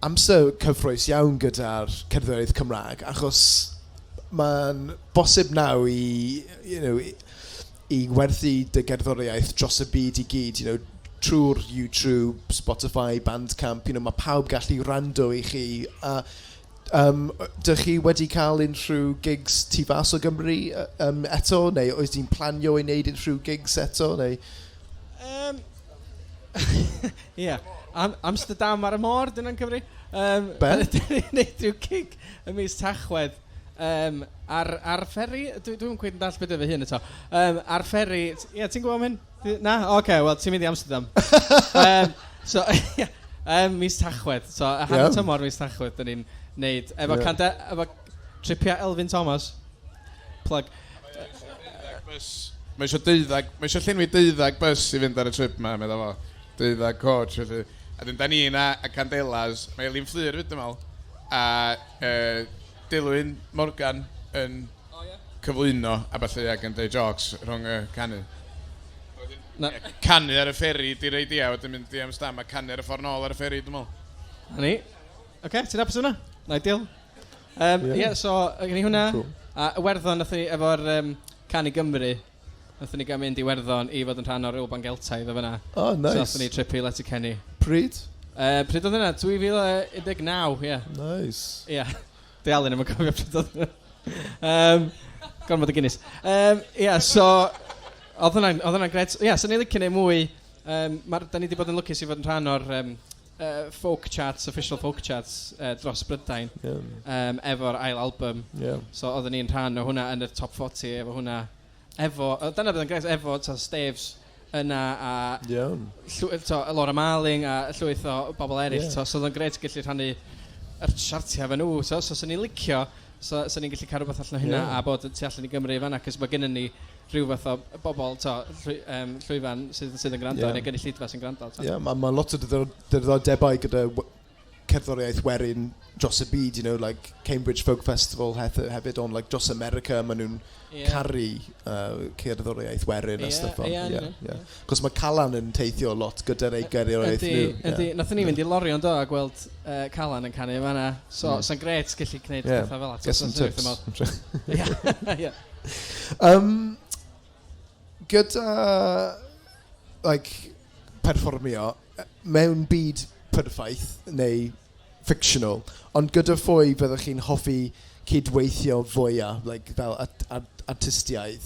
amser cyffrous iawn gyda'r cerddoriaeth Cymraeg, achos mae'n bosib nawr i werthu dy gerddoriaeth dros y byd i gyd, trwy'r YouTube, Spotify, Bandcamp, mae pawb gallu rando i chi. A dych chi wedi cael unrhyw gigs tu fas o Gymru eto, neu oes ti'n planio i wneud unrhyw gigs eto, neu? Ie. Amsterdam ar y môr, dyna'n cyfri. Be? Dyn ni'n neud rhyw gig y mis Tachwedd ar ferry, dwi'n cweit yn dall beth efo hyn eto. Ar ferry, ie, ti'n gwybod am hyn? Na? Oce, okay, wel, ti'n mynd i Amsterdam. So, ie, mis Tachwedd. So, y hanner tymor mis Tachwedd, dyn ni'n neud. Efo, efo tripia Elfyn Thomas. Plug. Bus. Mae eisiau 12, mae eisiau llenwi 12 bus i fynd ar y trip ma, meddwl fo. 12 coach, felly. A dyn da ni yna, a Candelas, mae Elin Fflur fyd, dwi'n meddwl, a Dilwyn Morgan yn cyflwyno, a falle ac yn deud jokes rhwng y canu. Na. Ie, canu ar y fferi di'r idea, wedyn mynd i Amsterdam a canu ar y ffordd nôl ar y fferi, dwi'n meddwl. Na ni. Oce, okay, ti'n hapus hwnna? Na ideal. Ie, yeah, so, gen i hwnna. Cool. A Iwerddon, nathon ni efo'r Can i Gymru, nathon ni gael mynd i Iwerddon i fod yn rhan o'r Ŵyl Geltaidd o fyna. Oh, nice. So nathon ni trip i Letterkenny. Pryd? Pryd oedd hynna? 2019, ie. Yeah. Nice. Ie. Yeah. Di Alun ddim yn cofio pryd oedd hynna. Gormod o Guinness. Ie, yeah, so, oedd hwnna'n gret. Ie, yeah, so ni'n licio neud mwy. Da ni wedi bod yn lwcus i fod yn rhan o'r folk charts, official folk charts dros Brydain, efo'r ail album. So oedden ni'n rhan o hwnna yn y top 40 efo hwnna. Efo, dyna bydd yn gret, efo ta, Staves yna a to, Laura Marling a llwyth o bobl eraill. So, so oedd o'n gret gallu rhannu yr siartiau efo nhw. So ni'n licio, so ni'n gallu cael rhywbeth allan o hynna a bod tu allan i Gymru fan'na, cos mae gennym ni rhyw fath o bobl, to, llwyfan sydd yn gwrando, neu gynulleidfa sy'n gwrando. To. Yeah, mae ma lot o diddordebau gyda cerddoriaeth werin dros y byd, like Cambridge Folk Festival hefyd, ond like dros America, maen nhw'n caru cerddoriaeth werin a stuff. Ie, Yeah, ie, yeah. Cos mae Calan yn teithio lot gyda'r ei gerddoriaeth nhw. Ydy, nathon ni fynd i Lorient do a gweld Calan yn canu fan'na. So, sa'n gret gallu gwneud pethau fel 'na. Get some tips. Ie. Gyda like, perfformio mewn byd perffaith neu fictional, ond gyda phwy fyddwch chi'n hoffi cydweithio fwyaf, like, fel artistiaid?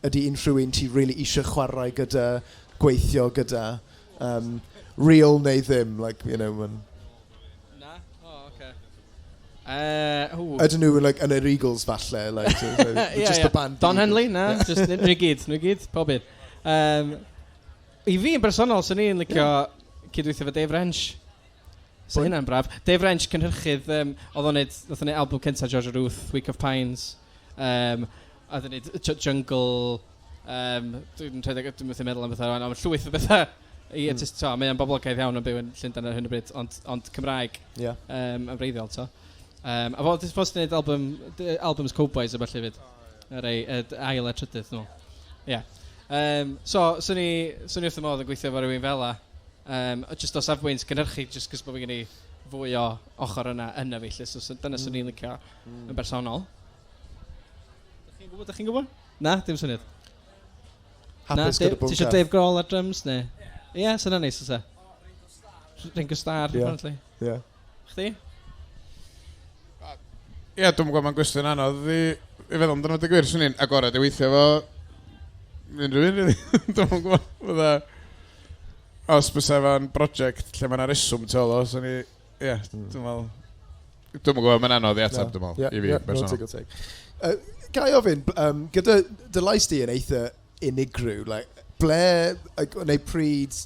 Ydy unrhyw un ti really eisiau chwarae gyda, gweithio gyda, real neu ddim, like, Na? O, oce. Ww. Ydyn nhw like, yn yr Eagles falle, like, so, just the band. Don The Henley, Eagles. na, just nhw gyd, nhw gyd, pob un. I fi yn bersonol, swn i'n licio cydweithio efo Dave Wrench. So Pwy? hynna'n braf. Dave Wrench, cynhyrchydd, oedd o'n neud, nath o'n neud album cyntaf Georgia Ruth, Week of Pines. A oedd o'n neud Jungle, dwi'n rhedeg, dwi'n methu meddwl am bethau rwan, ond llwyth o bethau. I, just, to, mae o'n boblogaidd iawn yn byw yn Llundain ar hyn o bryd, ond Cymraeg yn wreiddiol, to. A fo, supposed to gwneud album, albums Cowboys a falle hefyd. Yr ei, ail a trydydd, dwi'n meddwl. Ie. So, swn i wrth y modd yn gweithio efo rhywun fel 'a. Just o safbwynt gynhyrchu, just cos bod fi gen i fwy o ochr yna yna fi, lle. So dyna swn i'n licio yn bersonol. Dach chi'n gwybod? Dach chi'n gwybod? Na, dim syniad. Na, Hapus gyda ti eisiau Bwncath. Dave Grohl ar drums, neu? Ie, yeah, sy'n neis, oes e? Ringo Starr, apparently. Chdi? Ie, dwi'n gwybod, mae'n gwestiwn anodd i feddwl amdano fo, gwir. Swn i'n agored i weithio efo unrhyw un, really. Dwi'm yn gwybod. Fydda, os bysa fo'n brosiect lle mae 'na reswm tu ôl o, swn i, ie, dwi'n meddwl. Dwi'm yn gwybod, mae'n anodd i ateb, dwi'n meddwl, i fi, No, bersonol. digon teg. Ga i ofyn, gyda dy lais di yn eitha unigryw, like, ble, like, neu pryd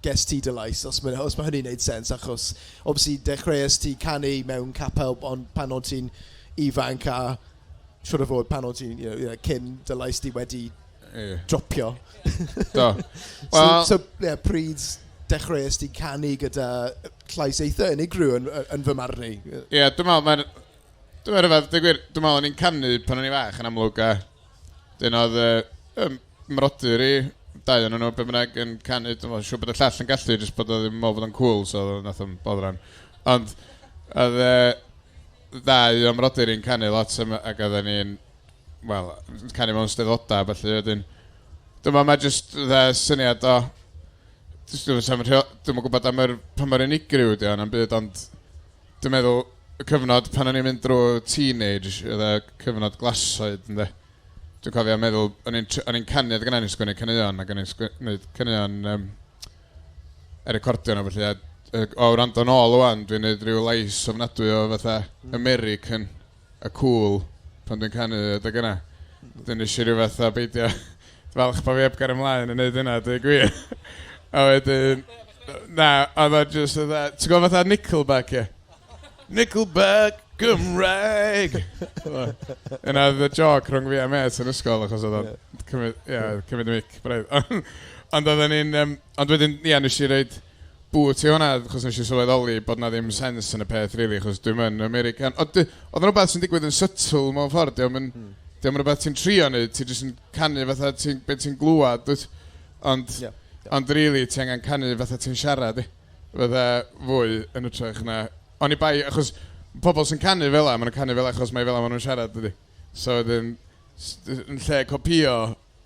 ges ti dy lais, os ma hynny'n neud sens, achos obviously dechreuais ti canu mewn capel ond pan o'n ti'n ifanc a siwr o fod pan o'n ti'n, cyn dy lais di wedi dropio. Do. So, Wel, so yeah, pryd dechreuais ti canu gyda llais eitha unigryw yn fy marn i? Ie, dwi'n meddwl, dwi'n meddwl rhyfedd, dweud gwir, dwi'n meddwl o'n i'n canu pan o'n i fach yn amlwg a dyn oedd mrodyr i, dau o'n nhw, be bynnag yn canu, dwi'n meddwl, siŵr bod y llall yn gallu, jyst bod o ddim yn meddwl bod o'n cool, so nath o'n boddran. Ond oedd ddau o mrodyr i'n canu lot ac oedden ni'n, wel, canu mewn steddfodau, felly wedyn, dwi'n meddwl mae jyst y syniad o, jyst dwi'm yn gwybod am yr, pa mor unigryw ydi o, na'm byd, ond dwi'n meddwl y cyfnod pan o'n i'n mynd drwy teenage, oedd y cyfnod glasoed, ynddo. Dwi'n cofio meddwl, o'n i'n canu, oedd gynna ni'n sgwennu caneuon, ac o'n i'n sgwennu caneuon e recordio nhw, felly, a, o wrando nôl ŵan, dwi'n neud rhyw lais ofnadwy o fatha American a cool pan dwi'n canu adeg yna. Dwi'n nes i ryw fath o beidio, falch bod fi heb gael ymlaen yn neud yna, dwi'n gwir. A wedyn, na, oedd o just fatha, ti'n gwybod fatha Nickelback, ie? Nickelback Cymraeg! Yna oedd y joc rhwng fi a mêt yn ysgol, achos oedd o'n cymryd, ie, cymryd y mic, braidd. Ond oedden ni'n, ond wedyn, ie, nes i roid boot i hwnna, achos nes i sylweddoli bod na ddim sens yn y peth, really, achos dwi'n yn American. Ond oedd yn rhywbeth sy'n digwydd yn subtle mewn ffordd, diolch yn, mm. rhywbeth ti'n trio neud, ti'n jyst yn canu fatha ti'n, be ti'n glwad, dwyt? Ond, ond really, ti angen canu fatha ti'n siarad, i. Fatha fwy yn ytrach na. Oni bai, achos pobl sy'n canu fel 'a, maen nhw'n canu fel 'a achos mae fel 'a maen nhw'n siarad, dydy. So wedyn, yn lle copio,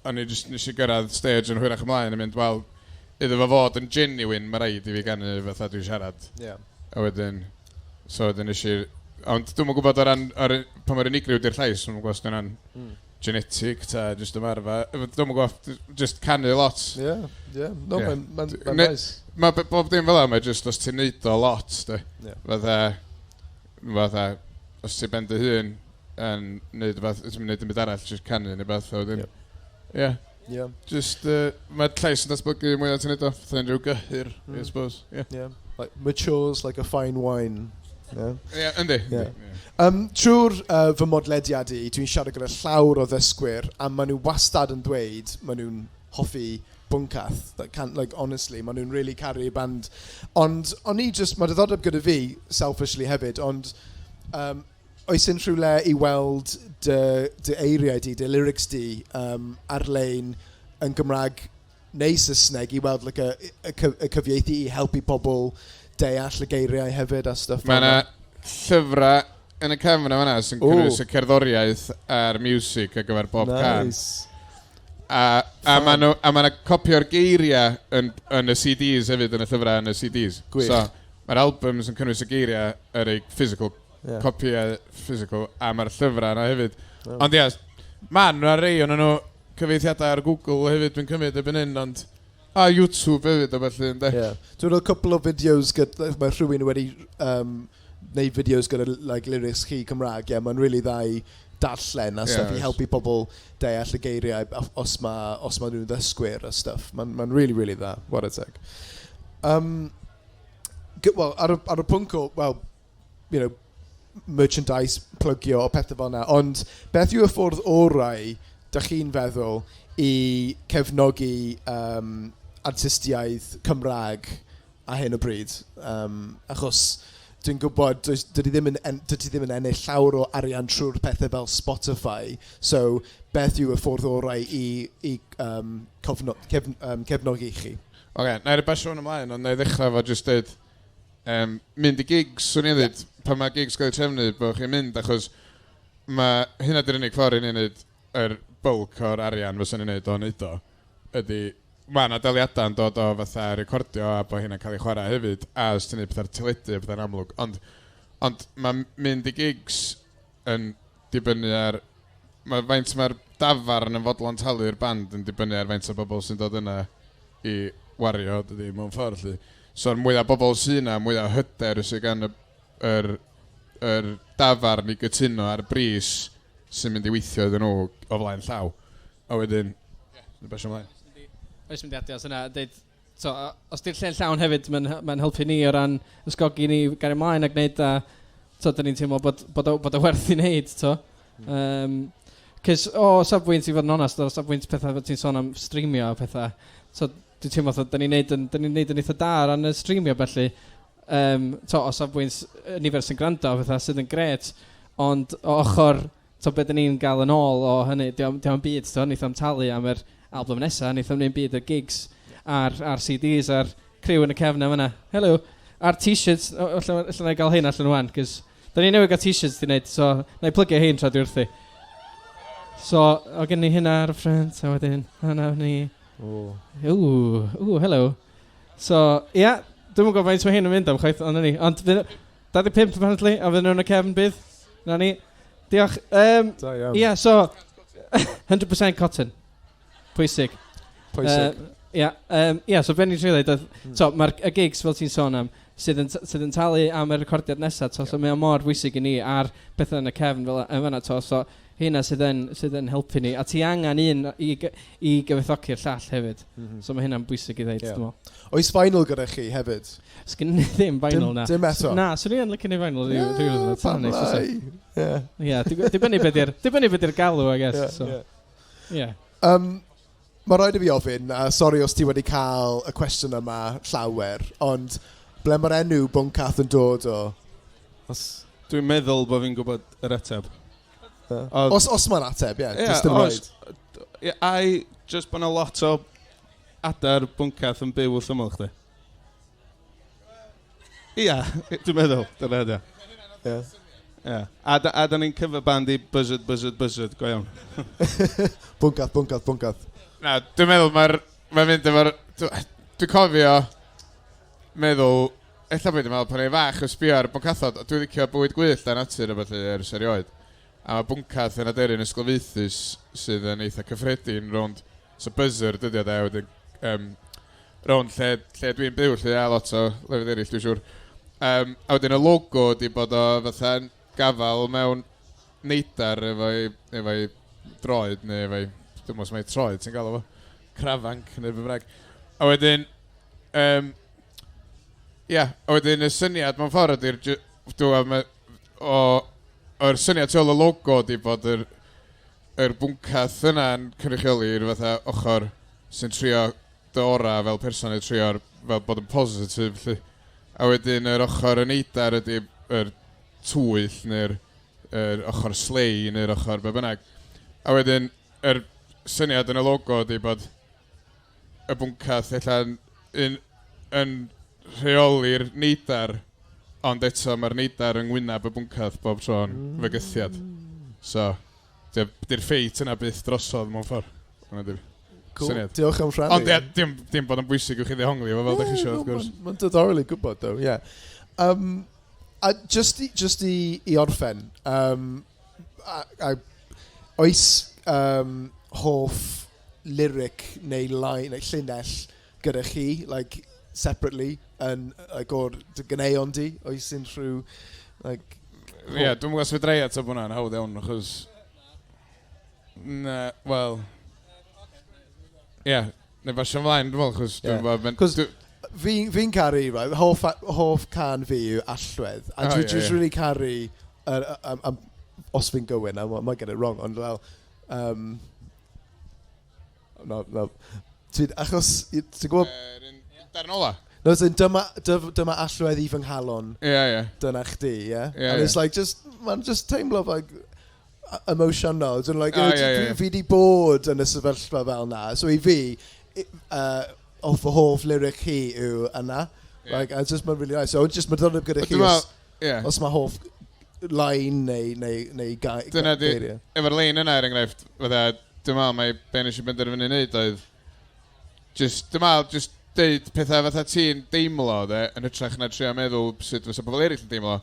o'n i just, nes i gyrraedd stage yn hwyrach ymlaen yn mynd, wel, iddo fo fod yn genuine, mae rhaid i fi ganu fatha dwi'n siarad. A wedyn, so wedyn nes i. Ond dwi'm yn gwybod o ran, pa mor unigryw di'r llais, dwi'm yn gwybod os 'di hwnna'n genetic ta jyst ymarfer. Dwi'm yn gwybod, just canu lot. Yeah. No, mae'n ma nice. Mae bob dim fel 'na, mae just os ti'n neud o lot, de. Fatha, os ti'n ben dy hun yn neud rhywbeth, ti'n neud dim byd arall, just canu neu beth, a wedyn, yeah. Just, mae llais yn datblygu mwy o ti'n neud o, fatha unrhyw gyhyr, I suppose. Yeah. Yeah. Like, matures like a fine wine. Yeah. Yeah, yndi. Yeah. Yndi, yeah. Trwy'r fy modlediad i, dwi'n siarad gyda llawer o ddysgwyr, a maen nhw wastad yn dweud, maen nhw'n hoffi Bwncath. Like, can't, like, honestly, maen nhw'n really caru y band. Ond o'n i just, mae diddordeb gyda fi, selfishly hefyd, ond oes unrhyw le i weld dy eiriau di, dy lyrics di, ar-lein yn Gymraeg neu Saesneg i weld, like, y cyfieithu i helpu pobl deall y geiriau hefyd a stuff Mae fel yna 'na? llyfrau yn y cefn yma sy'n Ooh. cynnwys y cerddoriaeth a'r music ar gyfer bob can. Nice. A ma' nhw, a ma' 'na copi o'r geiriau yn y CDs hefyd, yn y llyfrau yn y CDs. Gwych. So, mae'r albums yn cynnwys y geiriau yr ei physical, copïau physical, a mae'r llyfrau yna hefyd. Ond ia, ma' nhw rei o'n nhw cyfieithiadau ar Google hefyd, dwi'n cymryd erbyn hyn, ond. A YouTube hefyd o felly, yndê? Yeah. Dwi'n meddwl couple o videos gyda, mae rhywun wedi neud videos gyda, like, lyrics chi Cymraeg, yeah, mae'n really dda i darllen a stuff i helpu pobl deall y geiriau os ma nhw'n ddysgwyr a stuff. Mae'n ma really, really dda, what a teg. Wel, ar y pwnc o, well, merchandise, plygio o pethau fel yna, ond beth yw y ffordd orau, dych chi'n feddwl, i cefnogi artistiaid Cymraeg a hyn o bryd? Um, achos dwi'n gwybod, does, dydy, ddim yn, en, dydy ddim yn ennill llawer o arian trwy'r pethau fel Spotify, so beth yw y ffordd orau i, i um, cofno, cefn, um, cefnogi chi? Oce, okay, na i basio hwn ymlaen, ond na i ddechrau fo jyst dweud, um, mynd i gigs, swn i'n dweud, yeah. pan mae gigs gael eu trefnu, bod chi'n mynd, achos mae hynna di'r unig ffordd i ni'n neud yr bulk o'r arian fysa ni'n neud o neud o, ydy mae yna daliadau'n dod o fatha recordio a bod hynna'n cael ei chwarae hefyd, a os ti'n neud pethau'r teledu a pethau'n amlwg, ond, ond mae mynd i gigs yn dibynnu ar, mae faint mae'r dafarn yn fodlon talu'r band yn dibynnu ar faint o bobl sy'n dod yna i wario, dydy, mewn ffordd, lly. So'r mwyaf bobl sy'n yna, mwyaf hyder sydd gan y, yr, yr dafarn i gytuno ar bris sy'n mynd i weithio iddyn nhw o flaen llaw. A wedyn, ie, yeah, basio ymlaen. Oes mynd i adio, so yna, deud, so, os di'r lle'n llawn hefyd, mae'n ma helpu ni o ran ysgogi ni gario ymlaen a gwneud a, so, da ni'n teimlo bod, bod, o, bod o werth i wneud, to. Um, Cys o safbwynt, i fod yn onest, o safbwynt pethau fel ti'n sôn am streamio a pethau, so dwi'n teimlo fatha, da ni'n neud yn, da ni'n neud yn eitha da o ran y streamio felly, um, to, o safbwynt y nifer sy'n gwrando a pethau sydd yn gret, ond o ochr, to, be da ni'n gael yn ôl o hynny, diolch am byd, to, wnaeth am talu am yr album nesaf, wnaeth am wneud byd y gigs a'r, ar CDs a'r criw yn y cefn am yna. Hello. A'r t-shirts, allan na i gael hyn allan rwan, cos da ni newydd gael t-shirts di wneud, so na i plygio hyn tra dwi wrthi. So, o gen ni hynna ar y ffrynt, a wedyn, hynna ni. Ww, ww, hello. So, ia, yeah, dwi'm yn gwybod faint mae hyn yn mynd am chwaith, ond ni. Ond, 25 apparently, a fydden nhw'n y cefn bydd. Na ni. Diolch. Um, Da iawn. Ie, yeah, so, 100% cotton. Pwysig. Pwysig. Ie, uh, um, yeah, so be ni'n trio dweud, mm. so, mae'r y gigs, fel ti'n sôn am, sydd yn, sydd yn talu am y recordiad nesaf, to, yeah. so mae o mor bwysig i ni a'r pethau yn y cefn fel yn fan'na, to, so hynna sydd yn, sydd yn helpu ni. A ti angen un i, i gyfoethogi'r llall hefyd. Mm -hmm. So mae hynna'n bwysig i ddeud, yeah. dwi'n meddwl. Oes vinyl gyda chi hefyd? Sgyn ni ddim vinyl na. Dim eto? Na, swn i yn licio ni vinyl rhyw yeah, pam lai. Ie, yeah, dibynnu beth yw'r dibynnu beth yw'r galw, I guess. Yeah, so. Yeah. Yeah. Um, mae rhaid i fi ofyn, a sori os ti wedi cael y cwestiwn yma llawer, ond ble mae'r enw Bwncath yn dod o? Os... Dwi'n meddwl bod fi'n gwybod yr ateb. Yeah. Os, os mae'n ateb, ie, yeah, yeah, dim rhaid. Yeah, ai, just bod yna lot o adar bwncath yn byw wrth ymyl chdi. Ia, dwi'n meddwl, dyna ydy. Ie. Ia. A, da, a da ni'n cover band i Buzzard, Buzzard, Buzzard, go iawn. Bwncath, bwncath, bwncath. Na, dwi'n meddwl mae'r... Mae'n mynd efo'r... Dwi'n cofio meddwl... Ella bod dwi'n meddwl pan o'n i'n fach yn sbio ar bwncathod, dwi'n licio bywyd gwyllt a natur a felly ers erioed. A mae bwncath yn aderyn ysglyfaethus sydd yn eitha cyffredin rownd... So buzzard ydy o de, wedyn um, rownd lle, lle dwi'n byw, lle a lot o lefydd eraill dwi'n siŵr. Um, a wedyn y logo ydy bod o fatha'n gafal mewn neidar efo'i efo droed neu efo'i, dwi'n meddwl os mae troed ti'n galw fo, crafanc neu be bynnag. A wedyn, um, ia, a wedyn y syniad mewn ffordd ydy'r, dwi'n meddwl, o, o'r syniad tu ôl y logo ydy bod yr, yr bwncath yna'n cynrychioli'r fatha ochr sy'n trio dy ora fel person neu trio fel bod yn positif lly. A wedyn yr ochr y neidar ydy yr twyll neu'r yr ochr slei neu'r ochr be bynnag. A wedyn yr syniad yn y logo ydy bod y bwncath ella'n yn, yn rheoli'r neidar, ond eto mae'r neidar yng ngwyneb y bwncath bob tro'n fygythiad. So, di'r ffeit yna byth drosodd mewn ffordd. Hwnna di'r Cool. syniad. Diolch am rhannu. Ond ie, dim, dim bod yn bwysig i chi ddehongli efo fel da chi eisiau, wrth gwrs. Mae'n diddorol i gwybod, though, yeah. Um, a just i, just i, i orffen, um, a, a, oes um, hoff lyric neu line, neu llinell gyda chi, like, separately, yn, like, o'r dy ganeuon di? Oes unrhyw, like... Ie, yeah, dwi'n gwybod os fedra i ateb hwnna'n hawdd iawn, achos... Na, wel... Ie, yeah, neu basio ymlaen, dwi'n meddwl, achos dwi'n gwybod... Cos fi'n fi caru, right, hoff, hoff can fi yw Allwedd, a oh, dwi'n yeah, just yeah. really caru, uh, um, um, os fi'n gywir, I might get it wrong, ond fel, um, no, no. Ti'n, achos, ti'n gwybod... Darn ola? No, as in, dyma, dyma allwedd i fy nghalon. Ie, yeah, ie. Yeah. Dyna chdi, ie? Yeah? Yeah, And it's like, just, mae'n just teimlo like, emotional. Dwi'n like, oh, yeah, yeah. Fi di bod yn y sefyllfa fel na. So i fi, off y hoff lyric hi yw yna. Yeah. Like, it's just, mae'n really nice. So just mae'n dod gyda chi os, yeah. os mae hoff line neu, neu, neu gai, Dyna di, efo'r lein yna er enghraifft, fydda, dwi'n meddwl mai be nes i benderfynu wneud oedd, just, dwi'n meddwl, just deud pethau fatha ti'n deimlo, de, yn hytrach na trio meddwl sut fysa pobl eraill yn deimlo.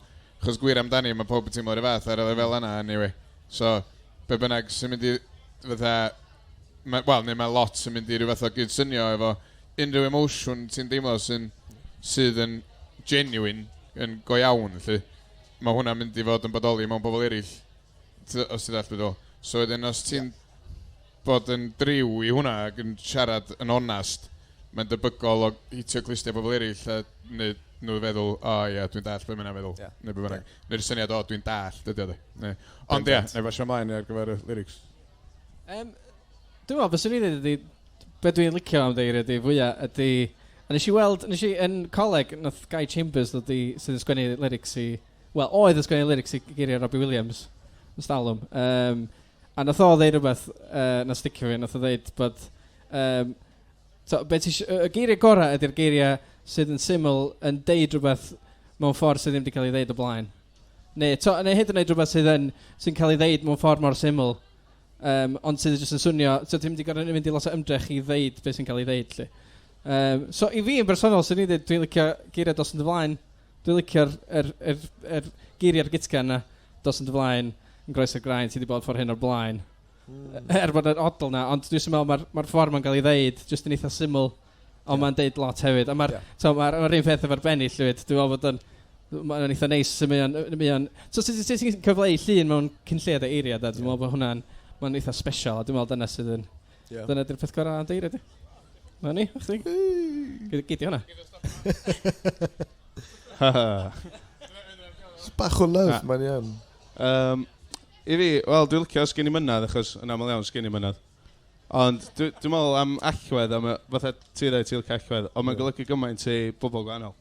Chos gwir amdani, mae pob yn teimlo yr fath ar y lefel yna, anyway. So, be bynnag sy'n mynd i fatha... Wel, neu mae lot sy'n mynd i ryw fath o gydsynio efo unrhyw emosiwn ti'n deimlo sy'n, sydd yn genuine, yn go iawn, felly. Mae hwnna'n mynd i fod yn bodoli mewn bobl eraill, os ti'n dallt beth. So wedyn, os ti'n bod yn driw i hwnna ac yn siarad yn onast, mae'n debygol o hitio clustiau bobl eraill a wneud nhw feddwl, o oh, ie, dwi'n dallt beth mae'n feddwl. Yeah. Neu be bynnag. Yeah. Neu'r syniad, o, dwi'n dallt, dydy o. Neu. Ond ie, neu basio ymlaen ar gyfer y lyrics. Dwi'n meddwl, byswn i'n dweud ydy, be dwi'n licio am ddeir ydy fwyaf ydy, a nes i weld, nes i yn coleg, nath Guy Chambers ddod i, sydd yn sgwennu lyrics i, wel, oedd yn sgwennu lyrics i geiriau Robbie Williams, yn stalwm. A nath o ddeud rhywbeth, na sticio fi, nath o ddeud bod, so, be ti y geiriau gorau ydy'r geiriau sydd yn syml yn deud rhywbeth mewn ffordd sydd ddim wedi cael ei ddeud o blaen. Neu, to, neu hyd yn oed rhywbeth sydd yn, sy'n cael ei ddeud mewn ffordd mor syml, ond sydd jyst yn swnio, so ti'n mynd i gorfod mynd i lot o ymdrech i ddeud beth sy'n cael ei ddeud. Lly. So i fi yn bersonol, sy'n ni'n dweud, dwi'n licio geiriau dos yn dy flaen. Dwi'n licio'r er, er, er, geiriau'r gitgan na, dos yn dy flaen, yn groes o'r graen, ti wedi bod ffordd hyn o'r blaen. Er bod yr odl na, ond dwi'n meddwl mae'r ma ffordd mae'n cael ei ddeud, jyst yn eitha syml, ond yeah. Mae'n deud lot hefyd. A mae'r yeah. so, ma ma un peth efo'r bennill hefyd, dwi'n meddwl bod yn mae'n eitha neis, mae'n... So, sut ti'n cyfleu llun mewn cyn lleiad o eiriau, dwi'n meddwl bod hwnna'n mae'n eitha special, a dwi'n meddwl dyna sydd yn... Yeah. Dyna di'r peth gorau am deiriau, di. Na ni, a chdi. Gei di hwnna. Bach o love, mae'n iawn. I fi, wel, dwi'n licio sgyn i mynadd, achos yn aml iawn sgyn i mynadd. Ond dwi'n dwi meddwl am allwedd, am fatha ti dweud ti'n licio allwedd, ond mae'n golygu gymaint i bobl gwahanol.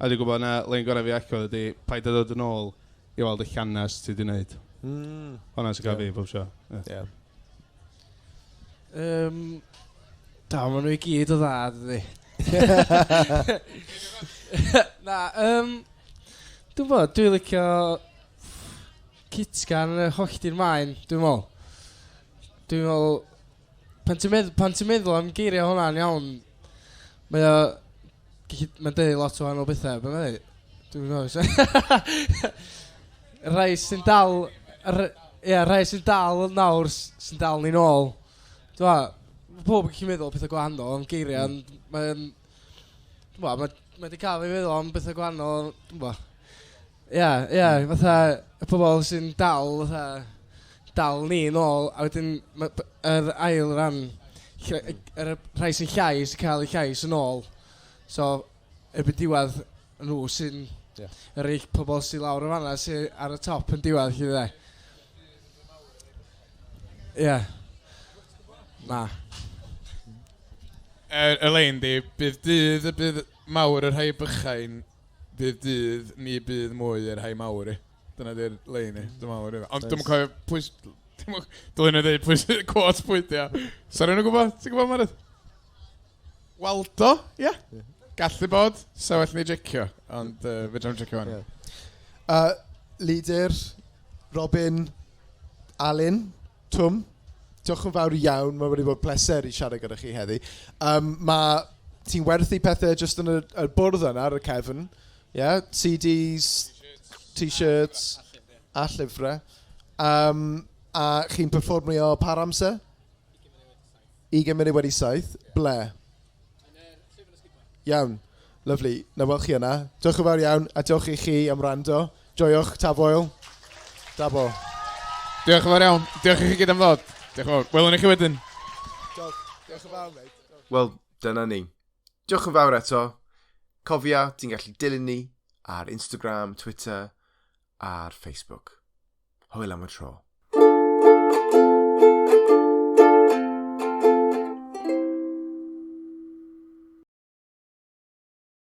A dwi'n gwybod na lein gorau fi allwedd ydy paid â dod yn ôl i weld y llanas ti wedi wneud. Hwnna sy'n cael fi bob tro. Yeah. Da, maen nhw i gyd o dda, dydy. Na, dwi'n bod, dwi'n licio Cytgan yn hollti'r maen, dwi'n meddwl. Dwi'n meddwl, pan ti'n meddwl, pan ti'n meddwl am geiriau hwnna'n iawn, mae o, mae'n deud lot o wahanol bethau, be mae'n deud? Dwi'n meddwl. Rai sy'n dal, ie, rai sy'n dal nawr, sy'n dal ni'n ôl. Dwi'n meddwl, mae pob yn gallu meddwl pethau gwahanol am geiriau, ond mae'n, dwi'n meddwl, mae wedi cael ei feddwl am bethau gwahanol, dwi'n meddwl. Ie, ie, fatha y pobl sy'n dal, fatha, dal ni nôl, a wedyn yr ail ran, yr rhai sy'n llai sy'n cael eu llais yn ôl. So, erbyn diwedd, nhw sy'n, yeah. Yr eich pobl sy'n lawr yn fanna sy'n ar y top yn diwedd, lly dde. Ie. Na. Y lein di, bydd dydd y bydd mawr y rhai bychain, bydd dydd ni bydd mwy yr rhai mawr i. Dyna di'r lein i, dwi'n meddwl. Ond dwi'n cofio pwy... Dylwn i ddeud pwy sy'n quote pwy di o. Sorry, nhw'n gwybod? Ti'n gwybod, Mared? Waldo, ie? Yeah. Gallu bod, sa well ni jecio, ond fedrai'm jecio fan. Yeah. Leader, Robin, Alun, Twm, diolch yn fawr iawn, mae wedi bod pleser i siarad gyda chi heddi. Mae ti'n werthu pethau just yn y bwrdd yna ar y cefn, yeah? CDs, t-shirts, a llyfrau. A chi'n perfformio par amser? 7:20. Ble? Iawn, lovely. Na weld chi yna. Diolch yn fawr iawn, a diolch i chi am wrando. Joiwch, Tafwyl. Dabo. Diolch yn fawr iawn. Diolch i chi gyd am ddod. Diolch yn fawr. Welwn i chi wedyn. Diolch. Diolch yn fawr, mate. Wel, dyna ni. Diolch yn fawr eto. Cofia, ti'n gallu dilyn ni ar Instagram, Twitter a'r Facebook. Hwyl am y tro.